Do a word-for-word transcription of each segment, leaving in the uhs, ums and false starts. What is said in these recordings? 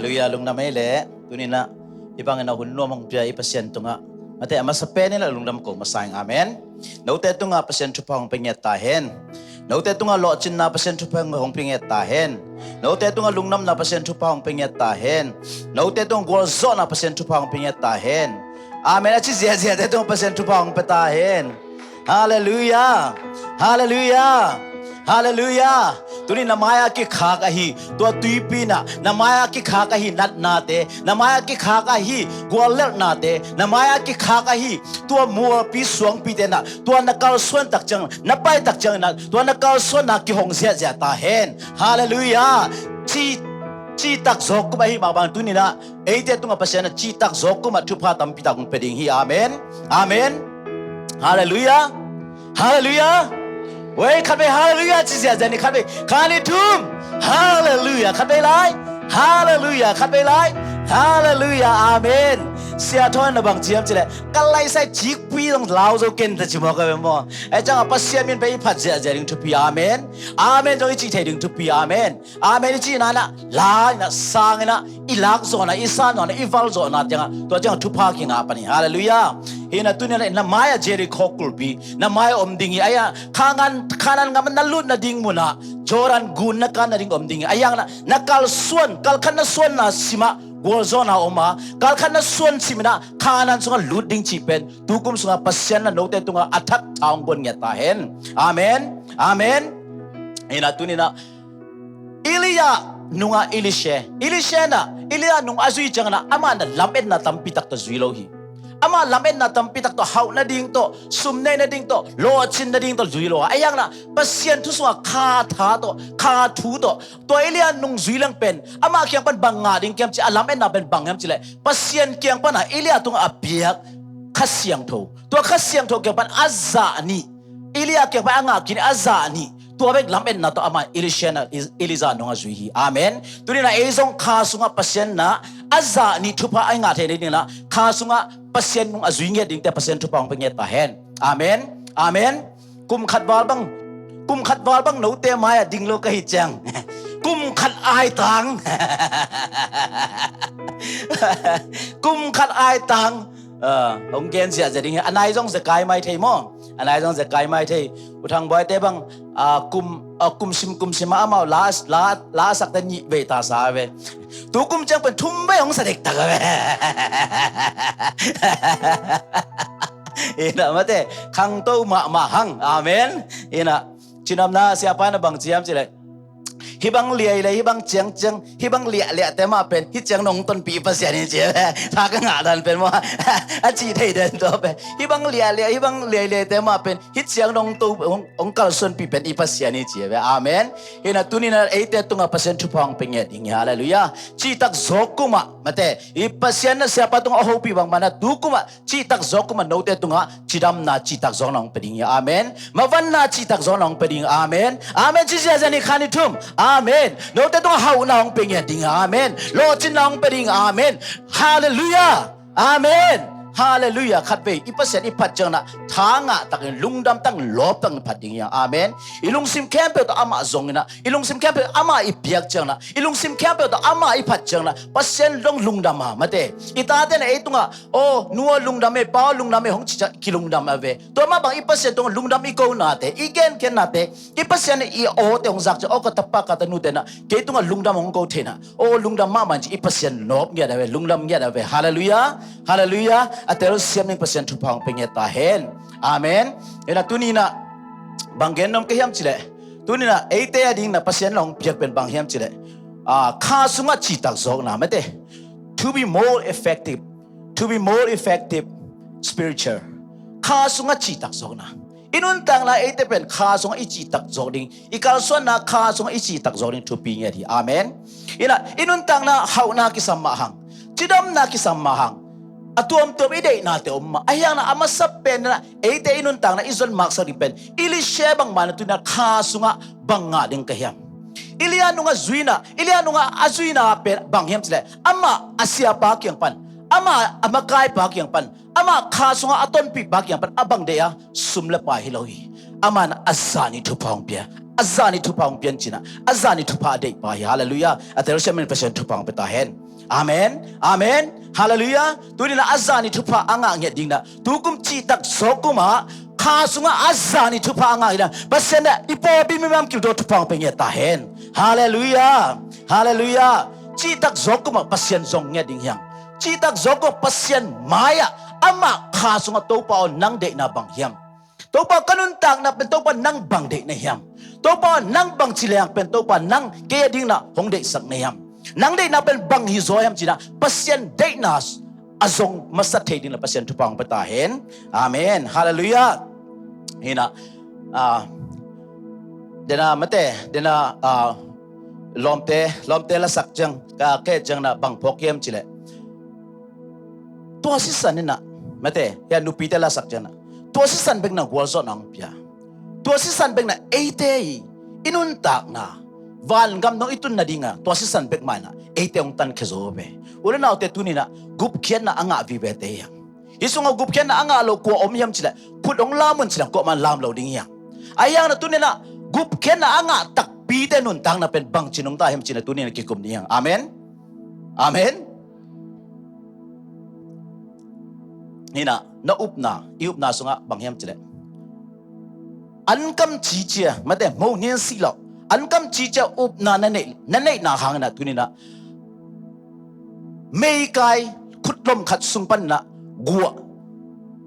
Halleluiah, lungdam ei leh. Tuninah hih bangin a hun nuam hong pia i Pasian tungah, mate, a masa peninah lungdam ko masa ing. Amen. Note tungah Pasian thupha hong pia ngiat ta hen. Note tungah lawhcinna Pasian thupha hong pia ngiat ta hen. Note tungah lungdamna Pasian thupha hong pia ngiat ta hen. Note tungah gualzawhna Pasian thupha hong pia ngiat ta hen. Amen. A ci ziahziahte tungah Pasian thupha hong pia ta hen. Halleluiah. Halleluiah. Halleluiah. Tuni na mai-ah kikhak ahi tua tuipi inah, na mai-ah kikhak ahi natnate, na mai-ah kikhak ahi guallelhnate, na mai-ah kikhak ahi tua mualpi suangpite inah, tua na kalsuan tak ciang, na pai tak ciang inah, tua na kalsuanna kihong ziahziah ta hen. Halleluiah. Ci, citak zawk kum ahi mahbang tuninah eite tungah Pasian a citak zawk kumah thupha tampitak hong pia ding hi. Amen. Amen. Halleluiah. Halleluiah. Wei, khatvei halleluiah ci ziahziah ni, khatvei, khat, nih, thum. Halleluiah. Khatvei lai. Halleluiah. Khatvei lai. Halleluiah. Amen. Sia Thawn na bang ci hiam cileh, ka laisai cikpui zong lau zo ken ta ci maw, ka ve maw. Ahi ciangah Pasian min pen i phat ziahziah ding thupi. Amen. Amen zong i cih thei ding thupi. Amen. Amen i cih nanah, la inah, sang inah, i lak zawhna, i san zawhna, i val zawhna tiangah, tua ciangah thupha kingah pan hi. Halleluiah. Hinah tuninah na mai-ah Jericho kulhpi, na mai-ah om ding hi. Ahi a, Kanaan, Kanaan gam na lut nading munah Jordan gun na kan nading om ding hi. Ahi hangah na kalsuan, kalkhat na suanna simah gualzawhna om a, kalkhat na suan siminah Kanaan sungah lut ding cih pen tukum sungah Pasian na note tungah a thak tha hong guan ngiat ta hen. Amen. Amen. Hinah tuninah Elijah nungah Elisha. Elisha inah Elijah nung a zui cianginah amah na lametna tampitak tawh zui lo hi. Amah lametna tampitak tawh, hauh nading tawh, sum nei nading tawh, lawhcin nading tawh zui lo a. Ahi hangah Pasian thu sungah kha tha tawh, kha thu tawh, tua Elijah nung zui leng pen amah kiang pan bang ngah ding hiam ci, a lametna pen bang hiam cileh, Pasian kiang panah Elijah tungah a piak Kha Siangtho, tua Kha Siangtho kiang pan a zah nih, Elijah kiang pan a ngah khin a zah nih, tua bek lametna tawh amah Elisha inah Elijah nungah zui hi. Amen. Tuninah ei zong kha sungah Pasian inah a zah nih thupha a i ngah thei nadinginah kha sungah Pasian nung a zui ngiat dingte Pasian thupha hong pia ngiat ta hen. Amen. Amen. Kum khat val bang, kum khat val bang note mai-ah ding lo ka hih ciang, kum khat aitang, kum khat aitang, ah, hong gen ziahziah ding hi. A nai zong zekai mai thei maw? A nai zong zekai mai thei. U Thang Boite bang, ah, kum, ah, kum sim, kum sim ah amau la, la, la a sakte nih vei ta sa ve. Tukum ciang pen thum vei hong sa dektak a ve. Inah mate, khangto mahmah hang. Amen. Inah cinamna siapa na bang ci hiam cileh, hih bang liailei, hih bang ciangciang, hih bang liahliahte mah pen hih ciang nong tonpih Pasian hi ci ve. Tha ka ngah dan pen maw, a cih thei den tua pen, hih bang liahliah, hih bang liaileite mah pen hih ciang nong to, hong, hong kalsuanpih pen i Pasian hi ci ve. Amen. Hinah tuninah eite tungah Pasian thupha hong pia ngiat ding hi. Halleluiah. Citak zawk kumah, mate, i Pasian na siapa tungah a hopih bangmah na tukumah citak zawk kumah note tungah cidamna citak zawkna hong pia ding hi. Amen. Mavanna citak zawkna hong pia ding hi. Amen. Amen ci ziahziah ni, khat, nih, thum. Amen. Note tungah hauhna hong pia ngiat ding hi. Amen. Lawhcinna hong pia ding hi. Amen. Halleluiah. Amen. Halleluiah. Khatvei i Pasian i phat cianginah tha ngah takin, lungdam takin, lawp takin phat ding hi. Amen. I lungsim khempeuh tawh amah zonginah, i lungsim khempeuh amah i piak cianginah, i lungsim khempeuh tawh amah i phat cianginah Pasian dong lungdam a, mate, i tate na ei tungah, aw, nu aw lungdam ei, pa aw lungdam ei hong ci ciang kilungdam a ve. Tua mah bang i Pasian tungah lungdam i konate, i genkhennate, i Pasian i awte hong zak ciang, aw, ka tapa ka tanute na kei tungah lungdam hong ko thei na, aw, lungdam mahmah in ci, i Pasian nawp ngiat a ve, lungdam ngiat a ve. Halleluiah. Halleluiah. A telsiam ding Pasian thupha hong pia ngiat ta hen. Amen. Inah tuninah bang gen nuam ka hiam cileh, tuninah eite a dingin Pasian in hong piak pen bang hiam cileh, ah, kha sungah citak zawkna, mate. To be more effective, to be more effective spiritual. Kha sungah citak zawkna. I nuntakna eite pen kha sungah i citak zawk ding, i kalsuanna kha sungah i citak zawk ding thupi ngiat hi. Amen. Inah i nuntakna hauhna kisam mah hang, cidamna kisam mah hang, a tuamtuam i deihnate om mah. Ahi hangin a masa pen inah eite i nuntakna i zon maksak ding pen Elisha bangmah na tuninah kha sungah bang ngah ding ka hiam? Elijah nungah zuina, Elijah nungah a zuina pen bang hiam cileh, amah a siapa kiang pan, amah a makaipa kiang pan, amah kha sungah a tonpihpa kiang pan a bang deih a, sum le pai hi lo hi. Amah in a zah nih thupha hong pia, a zah nih thupha hong pian cinah, a zah nih thupha a deihpa hi. Halleluiah. A telsiam ding Pasian thupha hong pia ta hen. Amen. Amen. Halleluiah. Tuni-in ah a zan i thupha a ngah ngiat dingin ah, tukum cihtak zawh kum ah kha sungah a zan i thupha a ngah ngiat dingin ah, Pasian in ah i pawlpi mi bangkim tawh thupha hong pia ngiat ta hen. Halleluiah. Halleluiah. Cihtak zawh kum ah Pasian zong ngiat ding hi hang. Cihtak zawh kum ah Pasian mai-ah amah kha sungah, Topa aw, nang deihna bang hiam? Topa, ka nuntakna pen Topa nang bang deih na hiam? Topa, nang bang ci leng pen Topa nang kei a dingin ah hong deihsak na hiam? Nang deihna pen bang hi zaw hiam ci-in ah Pasian deihna a zong masa thei dingin ah Pasian thupha hong pia ta hen. Amen. Halleluiah. Hi-in ah, ah, den a mate, den a, ah, lawmte, lawmte lasak ciang, ka kei ciang in ah bang phawk hiam cih leh, tua sisan in ah, mate, hia nupite lasak ciang in ah, tua sisan bek in ah gualzawhna hong pia. Tua sisan bek in ah eite i, i nuntakna, vangam dong i tun nading a, tua sisan bek mah in ah eite hong tankhia zaw ve. U le naute, tuni-in ah gupkhiatna a ngah vivete hi hang. Hih sungah gupkhiatna a ngah lo kua om hiam cih leh, khut hong lam un ci leng kuamah in lam lo ding hi hang. Ahi hangin ah tuni-in ah gupkhiatna a ngah takpite nuntakna pen bangci-in hong ta hiam ci-in ah tuni-in ah kikum ding hi hang. Amen. Amen. Hi-in ah, na upna, i upna sungah bang hiam cih leh, an kam cicia, mate, mo nian si lo, an kam cicia upna na neih, na neihna hangin ah tuni-in ah meikai khutlom khat sung panin ah guah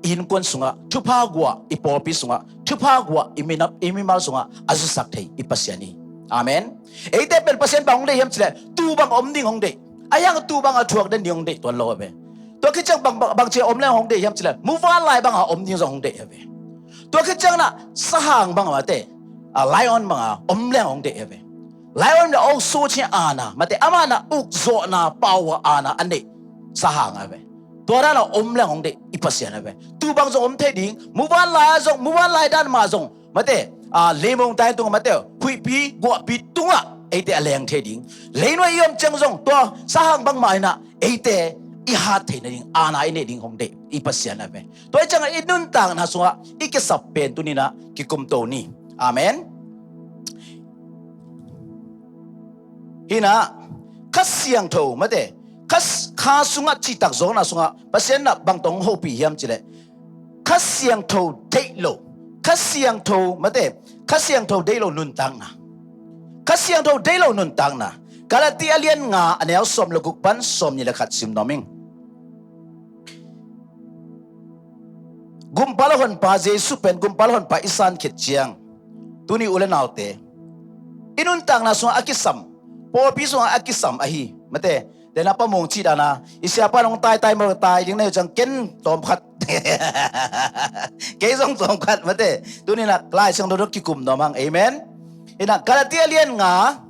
i innkuan sungah, thupha guah i pawlpi sungah, thupha guah i minam, i mimal sungah a zusak thei i Pasian hi. Amen. Eite pen Pasian bang hong deih hiam cih leh, tuu bang om ding hong deih. Ahi hang tuu bang a thuak den ding hong deih tuan lo a ve. Tua khit ciang bang, bang, bangci a om leng hong deih hiam cih leh, muvanlai bang a om ding zong hong deih a ve. Tua khit ciang in ah sahang bang a, mate, a lion bang a om leng hong deih a ve. Lion in ah uk suci aana, mate, amah in ah ukzawhna, power aana a neih sahang a ve. Tua dan a om leng hong deih i Pasian a ve. Tuu bang zong om thei ding, muvanlai ah zong, muvanlai dan mah zong, mate, a, leimong tai tungah, mate, huihpi guahpi tungah eite a leng thei ding. Leinuai i om ciang zong tua sahang bangmah in ah eite i hat theih nading aana i neih ding hong deih i Pasian a ve. Tua hi ciangah i nuntakna sungah i kisap pen tuni-in ah kikum to ni. Amen. Hi-in ah Kha Siangtho, mate, kha, kha sungah, cihtak zawhna sungah Pasian in ah bang tawh hong hopih hiam cih leh, Kha Siangtho deih lo, Kha Siangtho, mate, Kha Siangtho deih lo nuntakna. Kha Siangtho deih lo nuntakna. Galati a lian nga, a neu sawm le guk pan sawmnih le khat sim nuam ing. Gumpa le Honpa Jesu pen Gumpa le Honpa i san khit ciang, tuni u le naute, i nuntakna sungah a kisam, pawlpi sungah a kisam ahi, mate, den a Pa Mung cih dan a, i siapa in hong taitai maw, tai ding na hi uh ciang ken tawmkhat. Kei zong tawmkhat, mate. Tuni-in ah Lai Siangtho tawh kikum nuam hang. Amen. Hi-in ah Galati a lian nga,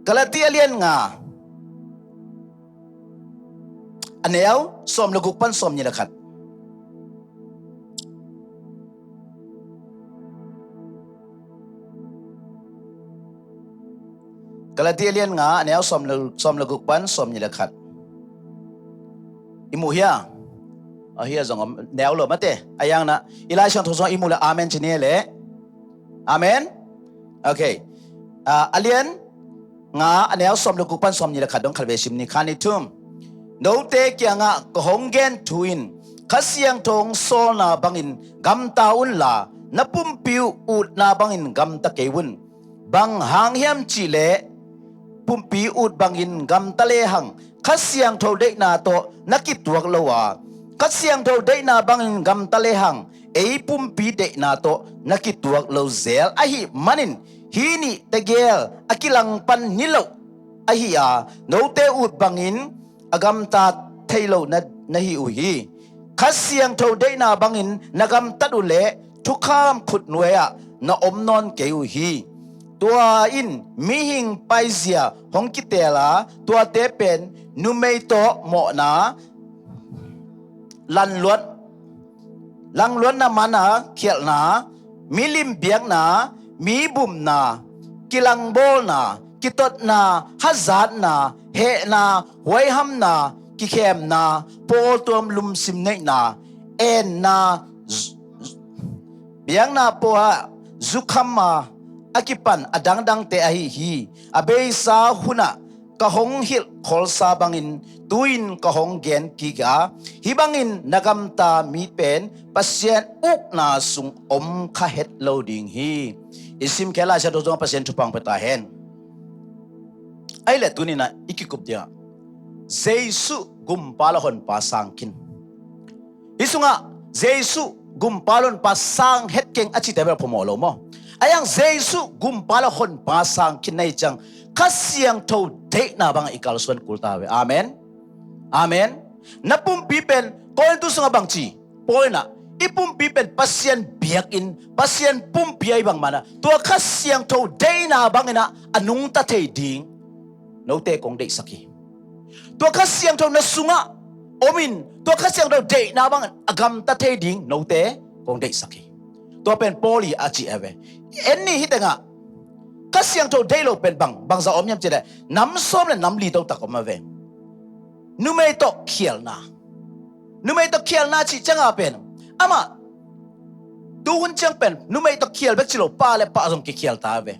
Galati a lian nga, a neu sawm le guk pan sawmnih le khat. Galati a lian nga, a neu sawm le, sawm le guk pan sawmnih le khat. I muh hia? A hia zong om, neu lo, mate. Ahi hangin ah i Lai Siangtho sungah i muh leh amen ci ni leh. Amen. Okay. Ah, a lian nga, a neu sawm le guk pan sawmnih le khat dong khat vei sim ni, khat, nih, thum. Note kiangah ka hong gen thu in Kha Siangtho hong sawlna bangin gamta unla, na pumpi uh utna bangin gamta kei un. Bang hang hiam cih leh, pumpi ut bangin gamta lehang Kha Siangtho deihna tawh na kituak lo a, Kha Siangtho deihna bangin gamta lehang ei pumpi deihna tawh na kituak lo zel ahih manin, hih nih tegel a kilangpan niloh ahi a, note ut bangin a gamta thei lo na, na hi uh hi. Kha Siangtho deihna bangin na gamtat uh leh thukham khutnuai-ah na om nawn kei uh hi. Tua in mihing paizia hong kiteel a, tuate pen numei tawh mawhna, lanluat, langluatna man a khialhna, milim biakna, mi bumna, kilangbawlna, kitotna, hazatna, hehna, huaihamna, kikhemna, pawltuam lumsim neihna, enna, zu-, zu-, biakna pua-ah zukham a, a kipan a dangdangte ahi hi. A beisa hunah ka hong hilh kholsa bangin tu-in ka hong gen kik a, hih bangin na gamta mi pen Pasian ukna sung om kha het lo ding hi. I simkhia Lai Siangtho zong Pasian thupha hong pia ta hen. Ahih leh tuni-in ah i kikup dingah Jesu gumpa le honpa sang khin. Hih sungah Jesu gumpa le honpa sang het keng a cihte bel phamawh lo maw? Ahi hang Jesu gumpa le honpa sang khin na hih ciang Kha Siangtho deihna bangah i kalsuan kul ta ve. Amen. Amen. Na pumpi pen Korintu sungah bang ci? Paul in ah i pumpi pen Pasian biakinn, Pasian pumpi ahih bang manin ah tua Kha Siangtho deihna bangin ah a nungta thei ding note kong deihsak hi. Tua Kha Siangtho na sungah om in tua Kha Siangtho deihna bangin a gamta thei ding note kong deihsak hi. Tua pen Paul in a cih hi ve. En ni hih tengah Kha Siangtho deih lo pen bang, bangzah om hiam cih leh nam sawm le nam li totak om hi ve. Numei tawh khialna. Numei tawh khialna cih ciangah pen amah tuhun ciang pen numei tawh khial bek ci lo, pa le pa zong kikhial ta hi ve.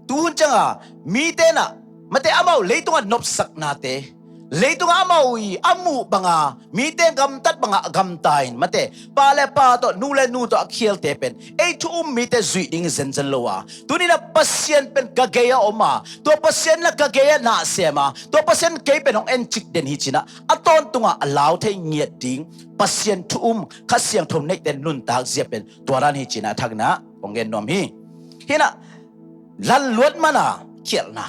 Tuhun ciangah mite in ah mate amau leitungah nopsaknate, leitungah amau i a muh banga mite gamtat bangah a gamta in mate pa le pa tawh, nu le nu tawh a khialte pen ei thu um mite zuih ding hi zenzen lo a, tuni-in ah Pasian pen ka gei-ah om a, tua Pasian in ah ka gei-ah na sem a, tua Pasian kei pen hong encik den hi ci-in ah a tawntungah a lau thei ngiat ding Pasian thu um Kha Siangtho neihte nuntak zia pen tua dan hi ci-in ah a thakin ah kong gen nuam hi. Hih in ah lanluat mana khialna.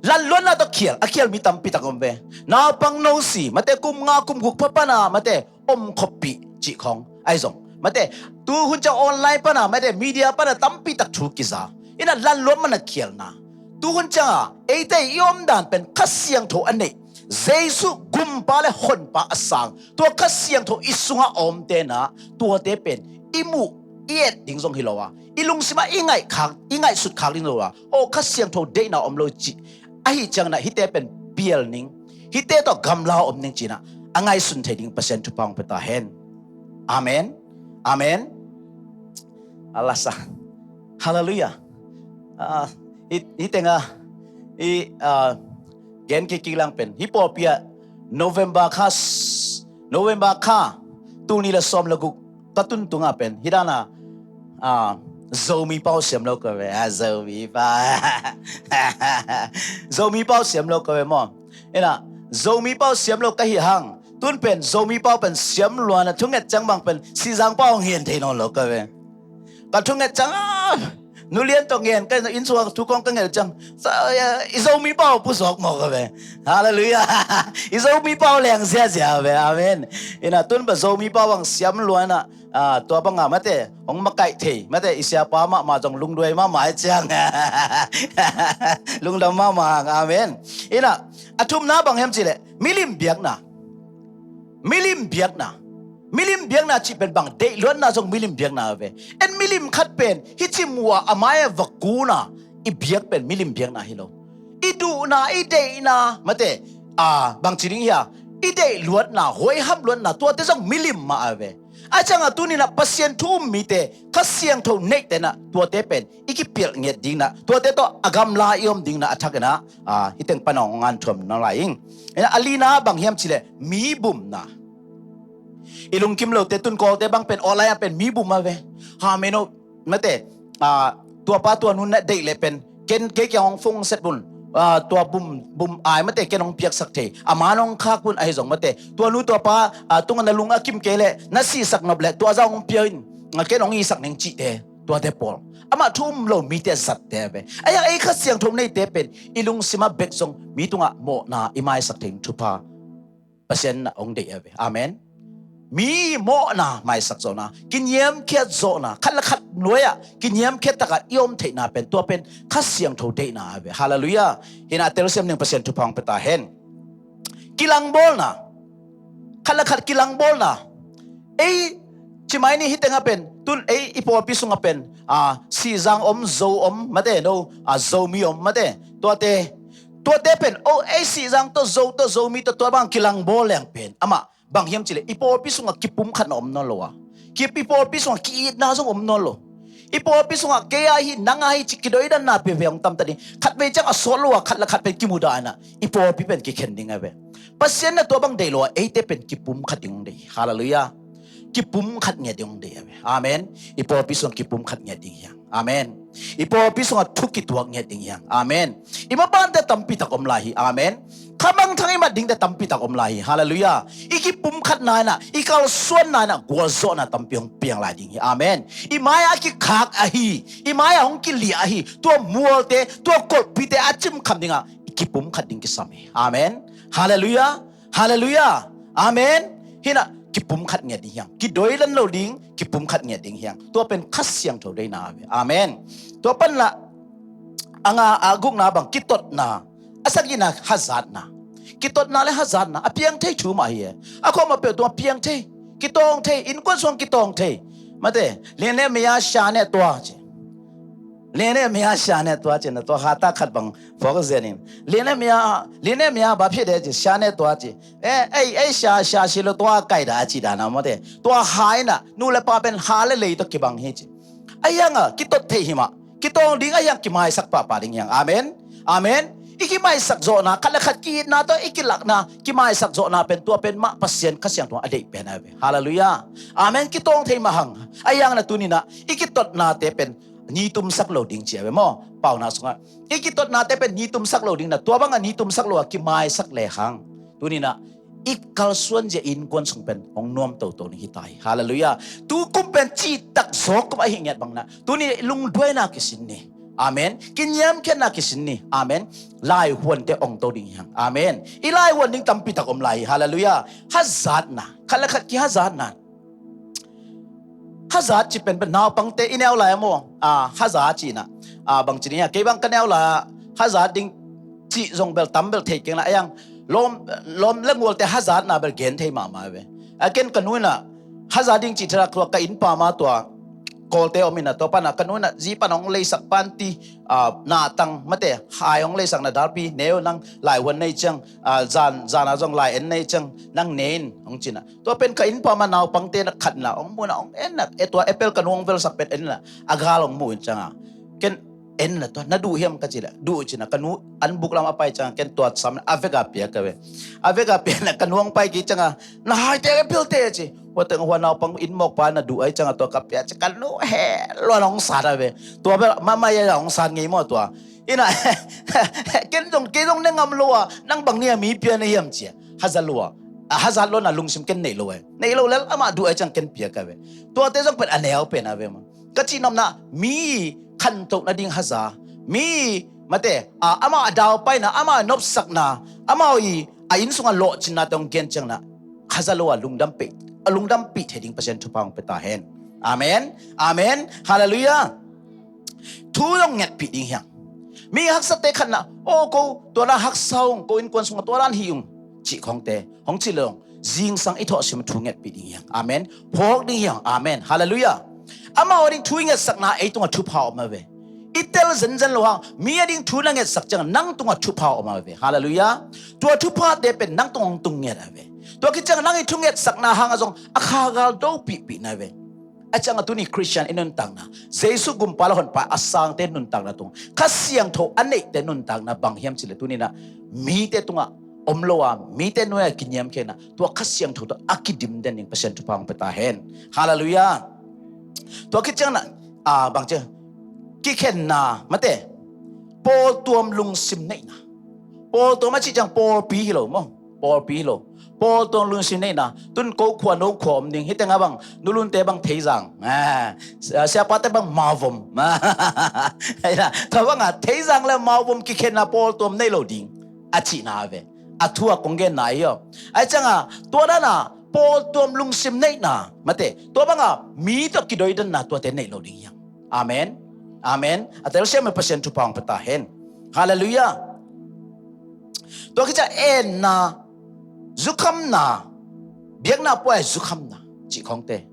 Lanluatna tawh khial, a khial mi tampi tak om ve. Naupang no si mate, kum nga kum guk pha pana mate om khoppih cih khawng ahi zong mate, tuhun ciang online pana mate, media pana tampi tak thu kiza. Hih in ah lanluat mana khialna. Tuhun ciangah eite i omdan pen Kha Siangtho a neih, Jesu gumpa le honpa a sang, tua Kha Siangtho i sungah a omte in ah tuate pen i muh i et ding zong hi lo a, i lungsimah i ngaih khak, i ngaihsut khak ding lo a, aw Kha Siangtho deihna om lo cih ahih ciangin ah hihte pen pial ning, hihte tawh gamla om ning ci-in ah a ngaihsun thei ding Pasian thupha hong pia ta hen. Amen. Amen. Alasa. Halleluiah. Ah, hih, hih tengah i, ah, gen kik kik lang pen hih pawlpi ah November kha s-, November kha tul nih le sawm le guk ka tun tungah pen hih dan a, ah, Zomi pau siam lo ka ve, ah, Zomi pau. Zomi pau siam lo ka ve maw? Hih in ah Zomi pau siam lo ka hih hang tun pen Zomi pau pen siam luan a, thunget ciang bang pen Sihzang pau ngen thei nawn lo ka ve. Ka thunget ciang a, Nu Lian tawh ngen ka, inn sungah thu kawng ka nget ciang, sa, eh, i Zomi pau pu suak maw ka ve. Halleluiah. I Zomi pau leng ziazia ve. Amen. Hih in ah tun pen Zomi pau bang siam luan a, ah, tua bangah mate hong makaih thei mate i siapa mahmah zong lungduai mahmah hi ciang. Lungdam mahmah. Amen. Hih in ah a thumna bang hiam cih leh milim biakna. Milim biakna. Milim biakna cih pen bang, deihluatna zong milim biakna ve. En milim khat pen hih ci muh a, a mai-ah va kun a i biak pen milim biakna hi lo. I duhna, i deihna mate, ah, bang ci ding hia, i deihluatna, huaiham luatna, tuate zong milim mah a ve. A ciangah tuni-in ah Pasian thu um mite, Kha Siangtho neihte in ah tuate pen i kipialh ngiat ding in ah, tuate tawh a gamla i om ding in ah a thakin ah, ah, hih teng pan hong anthuam nang lai ing. Hih in ah a lina bang hiam cih leh mi bumna. I lungkim lote tun Kawlte bang pen online ah pen mi bum a ve. Ha meno mate, ah, tua pa tua nu na deih leh pen ken kei kiang hong phone set un, ah, tua bum, bum ai mate ken hong piaksak thei. A man hong khak un ahi zong mate, tua nu tua pa, ah, tungah na lung a kim kei leh na sihsak nop leh tua zah hong pia in, ah, ken hong hisak ning cihte, tuate pawl. Amah thu um lo mite zatte a ve. Ahi hang ei Kha Siangtho neite pen i lungsim ah bek zong mi tungah mawhna i maisak thei in thupha Pasian in ah hong deih a ve. Amen. Mi mawhna maisak zawhna, kiniamkhiat zawhna, khat le khat nuai-ah kiniamkhiat takah i om theihna pen, tua pen Kha Siangtho deihna a ve. Halleluiah. Hih in ah telsiam ding Pasian thupha hong pia ta hen. Kilangbawlna. Khat le khat kilangbawlna. Ei, ci mai ni, hih tengah pen tun ei i pawlpi sungah pen, ah, Sihzang om, Zo om mate, no, ah, Zomi om mate. Tuate, tuate pen, oh, ei Sihzang tawh Zo tawh Zomi tawh tua bang kilangbawl leng pen amah bang hiam cih leh i pawlpi sungah kipumkhatna om nawn lo a, ki, i pawlpi sungah ki-itna zong om nawn lo. I pawlpi sungah kei a hi, nang a hi ci kidoidanna piavia hong tamta ding. Khatvei ciang a sawt lo a khat le khat pen kimudah inah i pawlpi pen kikhen ding a ve. Pasian na tua bang deih lo a eite pen kipum khat ding hong deih. Halleluiah. Kipum khat ngiat ding hong deih a ve. Amen. I pawlpi sungah kipum khat ngiat ding hiang. Amen. I pawlpi sungah thu kituak ngiat ding hiang. Amen. I mapante tampi tak om lai hi. Amen. Khamangthang i mat dingte tampi tak om lai hi. Halleluiah. I kipum khatna inah, i kalsuanna inah gualzawhna tampi hong piang lai ding hi. Amen. I mai-ah a kikhak ahi, i mai-ah hong kiliah ahi tua mualte, tua kolhpite a cimkham dingah i kipum khat ding kisam hi. Amen. Halleluiah. Halleluiah. Amen. Hinah kipum khat ngiat ding hiang. Kidoidan lo ding, kipum khat ngiat ding hiang. Tua pen Kha Siangtho deihna a ve. Amen. Tua panlah a nga a gukna bang kitotna, a sagihna hazatna. Kitotna le hazatna a piang thei thu mah hi e. A khuamah peuh tung a piang thei, kitawng thei, innkuan sung kitawng thei. Mate, lian le mei a sha ne tua ci. Lian le mei a sha ne tua ci na tua hata khat bang phawk zen in. Lian le mei a, lian le mei a ba phi de ci, sha ne tua ci. Eh, ei, ei sha, sha si lo tua kai da ci da na mate. Tua ha inah nu le pa pen ha le lei tawh kibang hi ci. A hiang a kitot thei hi mah. Kitawng ding a hiang kimaisak pahpah ding hiang. Amen. Amen. I kimaisak zawhna, khat le khat ki-itna tawh i kilakna, kimaisak zawhna pen tua pen mah Pasian Kha Siangtho a deih pen a ve. Halleluiah. Amen. Kitawng thei mah hang. A hiang na tuninah i kitotnate pen nitumsak lo ding ci a ve maw? Paunak sungah i kitotnate pen nitumsak lo ding na, tua bangah nitumsak lo a kimaisak le hang tuninah i kalsuan zia innkuan sung pen hong nuam toto ni hi ta hi. Halleluiah. Tu kum pen cihtak zawk kum ahi ngiat bang na, tuni lungduaina kisin ni. Amen. Kiniamkhiatna kisin ni. Amen. Laihuante ong to ding hiang. Amen. I laihuan ding tampi tak om lai hi. Halleluiah. Hazatna, khat le khat kihazatna. Hazat ci pen pen naupangte i neu lai a maw? Ah, hazat ci na. Ah, bang ci ni a, kei bang ka neu lai a hazat ding cih zong bel tam bel thei keng la a hiang. Lawm, lawm le ngualte hazatna bel gen thei mahmah ve. A ken ka nu inah hazat ding cih therak tua ka innpa ma tua Kawlte om inah tua panah ka nu inah zi pan hong leisak panti, ah, nahtang mate hai hong leisakna dalpi neu nang laihuan nei ciang, ah, zan, zana zong lai en nei ciang nang ne in hong cinah. Tua pen ka innpa ma naupangte na khatna hong muna hong enna, e tua apple ka nu hong velsak pen enna, a gal hong mu in cianga. Ken enna tua, na duh hiam ka ci le, duh cina, ka nu an buk lam a pai cianga, ken tua sam a veka pia ka ve. A veka pia na ka nu hong pai ki cianga, na haite apple te ci. Hua teng hua naupang inn mawk pa na duh ai cianga tua ka pia ci, ka nu he, lua na hong sat a ve. Tua bel, mama ya hong sat ngei maw tua. Ina, ken zong, ken zong ne ngam lo a, nang bang ni a mi pia na hiam cia. Hazat lo a, a hazat lo na lungsim ken nei lo e. Nei lo lel amah duh ai ciang ken pia ka ve. Tuate zong pen a neu pen a ve ma. Ka cihnopna, mi khantoh nading haza, mi mate, a, amah a daupaina, amah a nopsakna, amah i a inn sungah lawhcinna tawh gen ciangna, haza lo a lungdam peh, a lungdam pih thei ding Pasian thupha hong pia ta hen. Amen. Amen. Halleluiah. Thu dong ngetpih ding hiang. Mi haksate khatna, aw ko, tua dan haksa ung, ko innkuan sungah tua dan hi ung, cih khawngte hong ci lo. Zingsang i thawhsim thu ngetpih ding hiang. Amen. Phawk ding hiang. Amen. Halleluiah. Amau ding thu i ngetsakna ei tungah thupha om a ve. I tel zenzen lo hang, mi a ding thu na ngetsak ciang nang tungah thupha om a ve. Halleluiah. Tua thuphate pen nang tungah hong tung ngiat a ve. Tua khit ciang nang i thu ngetsakna hang a zong a khagal dopihpih na ve. A ciang a tuni Khristian i nuntakna, Jesu gumpa le honpa a sangte nuntakna tung, Kha Siangtho a neihte nuntakna bang hiam cileh tuninah mite tungah om lo a, mite nuai a kiniamkhiatna, tua Kha Siangtho tawh a kidim den ding Pasian thupha hong pia ta hen. Halleluiah. Tua khit ciangna, a, bang ciang, kikhenna, mate, pawltuam lungsim neihna. Pawltuam a cih ciang pawlpi hi lo maw? Pawlpi hi lo. Pawltuam lungsim neihna. Tun ko khua no khua om ding. Hih tengah bang, nulunte bang theizang. Ah, siapate bang mauvom. Tua bangah theizang le mauvom kikhenna pawltuam nei lo ding. A cihna a ve. A thu a kong genna hi aw. Ai cianga, tua dana pawltuam lungsim neihna. Mate, tua banga mi tawh kidoidanna tuate nei lo ding hiang. Amen. Amen. A telsiam Pasian thupha hong pia ta hen. Halleluiah. Tua khit ciang enna, zukhamna, biakna puai zukhamna cih khawngte.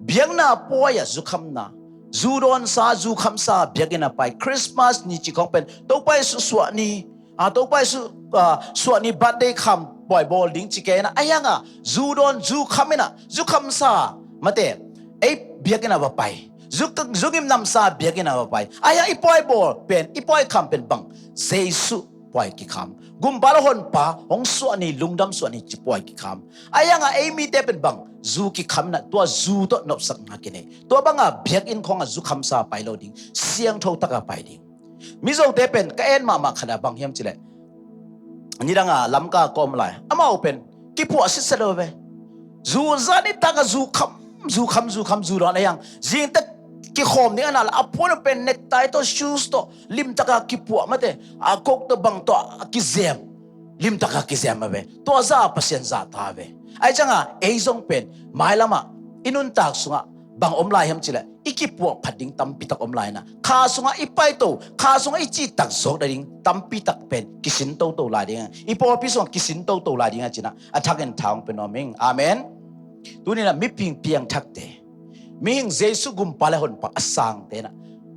Biakna puai a zukhamna, zu dawnsa, zu khamsa, biakinn a pai, Christmas ni cih khawng pen Topa Jesu suah ni, a, Topa Jesu, a, suah ni birthday kham puai bawl ding ci kei na, a hianga zu dawn, zu kham ina, zu khamsa, mate, ei biakinn a va pai. Zu, zu ngim namsa biakinn ah va pai. Ahi hang i pawi bawl pen, i pawi kham pen bang? Jesu pawi kikham. Gumpa le honpa hong suah ni, lungdam suah ni ci pawi kikham. Ahi hang a ei mite pen bang? Zu kikham in ah, tua zu tawh nopsakna kinei. Tua bang a biakinn khawng ah zu khamsa pai lo ding, siangtho tak a pai ding. Mizote pen ka en mahmah khat a bang hiam cih leh, nidang a Lamka ka om lai, amau pen kipuah sitset lo ve. Zu zan nitak a zu kham, zu kham, zu kham, zu dawn. Ahi hang zingte kikhawm ding a na leh a puan pen necktie tawh, shoes tawh limtak a kipuah, mate, a coat tawh, bang tawh a kizem, limtak a kizem a ve. Tua zah a Pasian zahtak ve. Ahi ciang a ei zong pen mailam ah i nuntak sungah bang om lai hiam cih leh, i kipuah phat ding tampi tak om lai in ah, kha sungah i paito, kha sungah i cihtak zawk nading tampi tak pen kisin toto lai ding a, i pawlpi sungah kisin toto lai ding a ci in ah, a thak in tha hong pia nuam ing. Amen. Tuni in ah mihing piangthakte, mihing Jesu gumpa le honpa a sangte in ah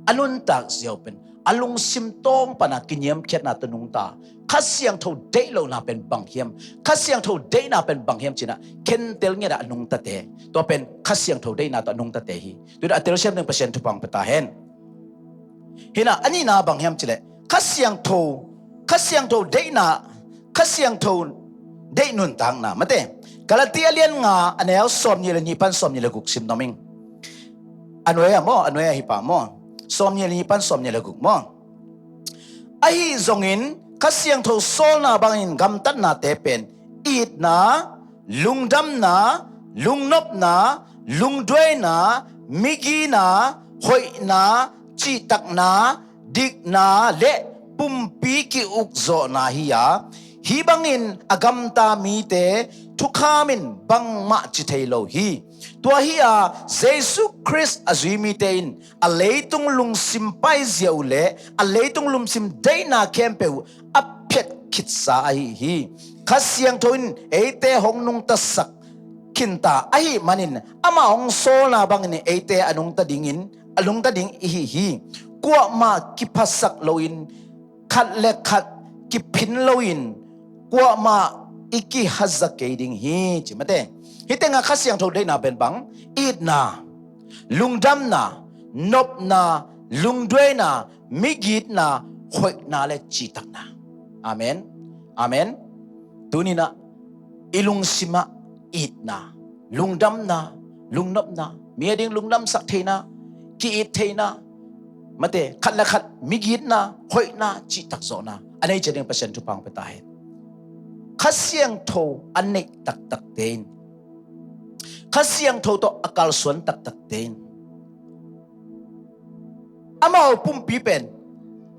a nuntak ziau pen a lungsim tawng pan a kiniamkhiatna tawh nungta. Kha Siangtho deih lohna pen bang hiam? Kha Siangtho deihna pen bang hiam ci in ah khentel ngiat a nungtate, tua pen Kha Siangtho deihna tawh a nungtate hi. Tuni a telsiam ding Pasian thupha hong pia ta hen. Hi in ah a nihna bang hiam cih leh, Kha Siangtho, Kha Siangtho deihna, Kha Siangtho deih nuntakna, mate. Galati a lian nga, a neu sawmnih le nih pan sawmnih le guk sim nuam ing. A nuai ah maw, a nuai ah hi pah maw. Sawmnih le nih pan sawmnih le guk maw. Ahi zongin Kha Siangtho sawlna bangin gamtatnate pen itna, lungdamna, lungnopna, lungduaina, migina, hoihna, cihtakna, dikna le pumpi ki-ukzawhna hi a, hih bangin a gamta mite thukham in bangmah ci thei lo hi. Tua hi a, Jesu Khrist a zui mite in a leitung lungsim paizia uh le a leitung lungsim deihna khempeuh a phiat khitsa ahi hi. Kha Siangtho in eite hong nungtasak khinta ahih manin amah hong sawlna bangin eite a nungta dingin, a nungta ding ihi hi. Kuamah kiphasak loin, khat le khat kiphin loin, kuamah i kihazia kei ding hi, ci mate. Hih tengah Kha Siangtho deihna pen bang? Itna, lungdamna, nopna, lungduaina, migitna, hoihna le cihtakna. Amen. Amen. Tuni in ah i lungsim ah itna, lungdamna, lungnopna, mi a ding lungdamsak theihna, ki-it theihna, mate, khat le khat migitna, hoihna, cihtak zawhna a nei ciat ding Pasian thupha hong pia ta hen. Kha Siangtho a neih taktakte in, Kha Siangtho tawh a kalsuan taktakte in amau pumpi pen,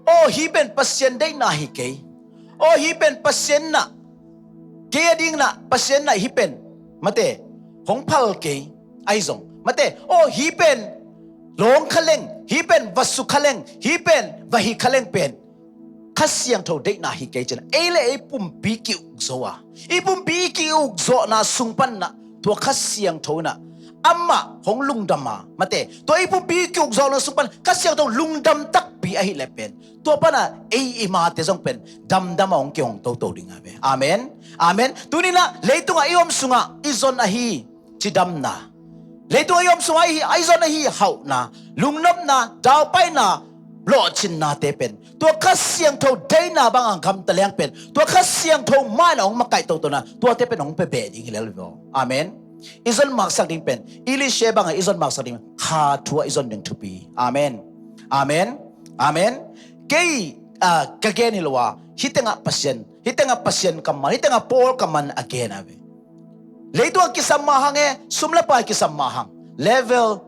aw, hih pen Pasian deihna hi kei. Aw, hih pen Pasian in ah kei a dingin ah, Pasian in ah hih pen, mate, hong phal kei, ahi zong, mate, aw, hih pen lawng kha leng, hih pen va su kha leng, hih pen va hih kha leng pen Kha Siangtho deihna hi kei ci in ah ei le ei pumpi ki-ukzawh a, i pumpi i ki-ukzawhna sung pan in ah tua Kha Siangtho in ah amah hong lungdam a, mate, tua i pumpi i ki-ukzawhna sung pan Kha Siangtho lungdam takpi ahih leh pen, tua pan ah ei i mate zong pen damdam a hong kihong toto ding a ve. Amen. Amen. Tuni in ah leitungah i om sungah i zon ahi cidamna, leitungah i om sungah i, i zon ahi hauhna, lungnopna, daupaina, lawhcinnate pen tua Kha Siangtho deihna bang a gamta leng pen tua Kha Siangtho mah in a hong makaih totona tuate pen hong pia beh ding hi lel ve aw. Amen. I zon maksak ding pen, Elisha bang a i zon maksak ding pen kha thu ah i zon ding thupi hi. Amen. Amen. Amen. Kei, ah, ka gen hi lo a, hih tengah Pasian, hih tengah Pasian kammal, hih tengah Paul kammal a gen a ve. Leitung a kisam mah hang e, sum le pai kisam mah hang. Level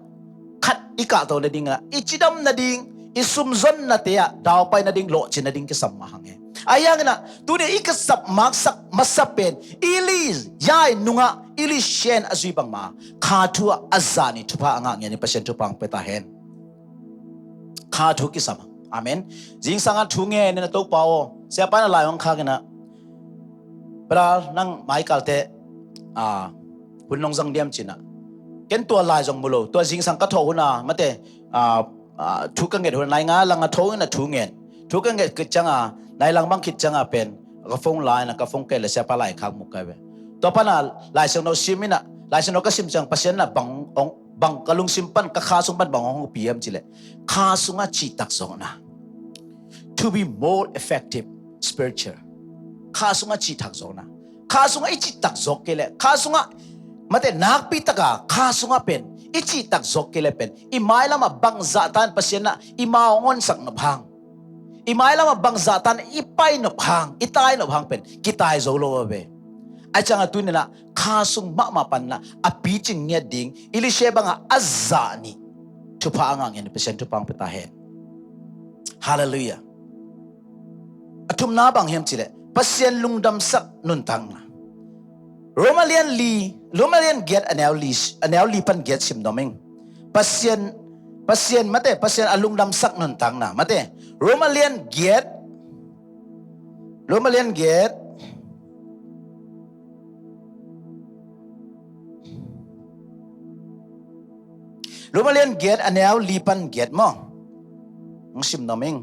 khat i kahto nading a, i cidam nading, i sumzon nate ah daupai nading, lawhcin nading kisam mah hang e. Ahi hangin ah tuni i kisap maksak masa pen Elijah i nungah Elisha in a zui bangmah kha thu ah a zah ni thupha a ngah ngiat ni Pasian thupha hong pia ta hen. Kha thu kisam. Amen. Zingsang a thu ngen in a Topa aw, siapa in a lai hong khak in a, Brother, nang maikalte, ah, hun nong zang diam ci in a, ken tua lai zong mu lo. Tua zingsang ka thawh hun a, mate, ah, ah, thu ka nget hun a, nai nga lang a tho in a thu ngen. Thu ka nget khit ciang a, nai lang bang khit ciang a pen ka phone la in a, ka phone kei le siapa lai khak mu ka hi ve. Tua pan a Lai Siangtho sim in a, Lai Siangtho ka sim ciang Pasian in a bang hong, bang ka lungsim pan, ka kha sung pan bang hong hopih hiam cih leh, kha sungah cihtak zawkna. To be more effective spiritual. Kha sungah cihtak zawkna. Kha sungah i cihtak zawk kei leh, kha sungah, mate, nakpi taka kha sungah pen i cihtak zawk kei leh pen, i mailamah bangzah tan Pasian ah i mau hong honsak nop hang, i mailamah bangzah tan i pai nop hang, i tai nop hang pen kitai zo lo a ve. Ahi ciangah tuni-in ah kha sung mahmah panin ah a picing ngiat ding, Elisha bangah a zah nih thupha a ngah ngiat, Pasian thupha hong pia ta hen. Halleluiah. A thumna bang hiam cih leh, Pasian lungdamsak nuntakna. Roma lian li, Roma lian giat a neu li, a neu li pan giat sim nuam ing. Pasian, Pasian, mate, Pasian a lungdamsak nuntakna, mate. Roma lian giat, Roma lian giat, Roma lian giat a neu li pan giat maw? Hong sim nuam ing.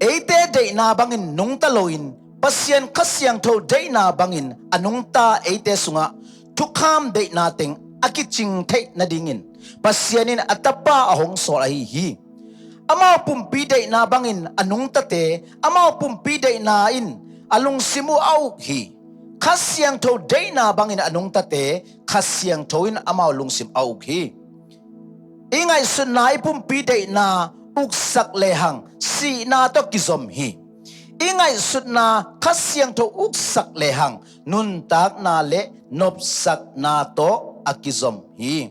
Eite deihna bangin nungta loin, Pasian Kha Siangtho deihna bangin a nungta eite sungah thukham deihna teng a kicing theih nadingin Pasian in a Tapa a hong sawl ahi hi. Amau pumpi deihna bangin a nungtate, amau pumpi deihna in a lungsim uh a uk hi. Kha Siangtho deihna bangin a nungtate, Kha Siangtho in amau lungsim a uk hi. I ngaihsutna, i pumpi deihna uksak lehang sihna tawh kizom hi. I ngaihsutna Kha Siangtho uksak lehang nuntakna le nopsakna tawh a kizom hi.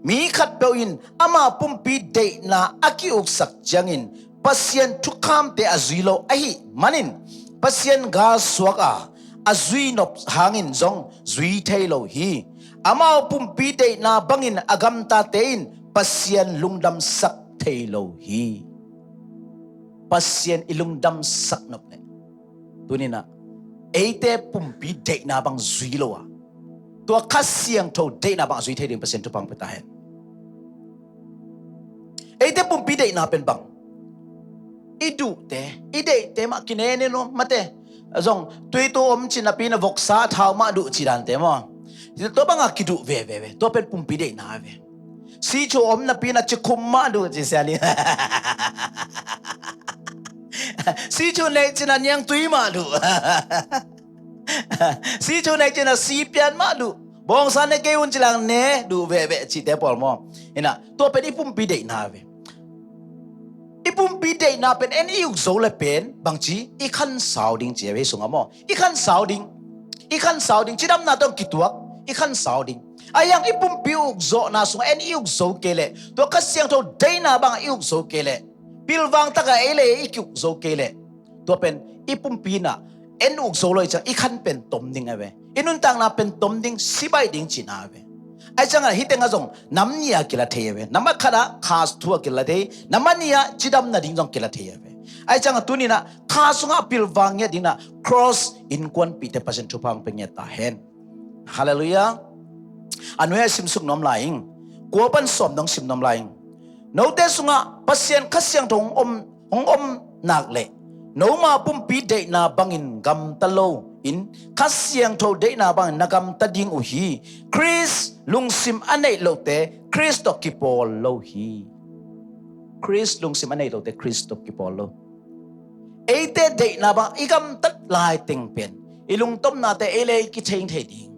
Mi khatpeuh in ama pumpi deihna a ki-uksak ciangin Pasian thukhamte a zui lo ahih manin Pasian galsuak a, a zui nop hangin zong zui thei lo hi. Amau pumpi deihna bangin a gamtate in Pasian lungdamsak thei lo hi. Pasian i lungdamsak nop leh tuni-in ah eite pumpi deihna bang zui lo a, tua Kha Siangtho deihna bang a zui thei ding Pasian thupha hong pia ta hen. Eite pumpi deihna pen bang, i duhte, i deihte mah kinen in lo, mate. Zong tui tu om cih napi-in ah voksa a thau mah duh cih dante maw? Tua bangah kiduh veve ve. Tua pen pumpi deihna ve. Sichu om napi-in ah cikhum mah duh ci sia ni. Sichu neih cin ah niangtui mah duh. Sichu neih cin ah sipian mah duh. Bawngsa ne kei un ci leng ne duh veve cihte pawl maw? Hi-in ah tua pen i pumpi deihna ve. I pumpi deihna pen en i uk zo le pen bangci i khansau ding ci a ve sungah maw? I khansau ding. I khansau ding. Cidamna tawh kituak i khansau ding. Ahi hang i pumpi ukzawhna sungah en i uk zo kei leh, tua Kha Siangtho deihna bangah i uk zo kei leh, pilvang takah ei le ei i ki-uk zo kei leh, tua pen i pumpi in ah en uk zo lo ahih ciang i khan pen tom ding a ve. I nuntakna pen tom ding, sibaih ding cihna a ve. Ahi ciangah hih tengah zong nam nih a kila thei a ve. Nam a khatah kha thu a kila thei, nam a nih ah cidamna ding zong kila thei a ve. Ahi ciangah tuni-in ah kha sungah pilvang ngiat dingin ah cross innkuanpihte Pasian thupha hong pia ngiat ta hen. Halleluiah. A nuai-ah simsuk nuam lai ing. Kua pan sawm dong sim nuam lai ing. Note sungah Pasian Kha Siangtho hong om, hong om nak leh, noma pumpi deihna bangin gamta lo in, Kha Siangtho deihna bangin na gamta ding uh hi. Khrist lungsim a neih lote Khrist tawh kipawl lo hi. Khrist lungsim a neih lote Khrist tawh kipawl lo. Eite deihna bang i gamtat laiteng pen i lungtomnate ei le ei kitheng thei ding.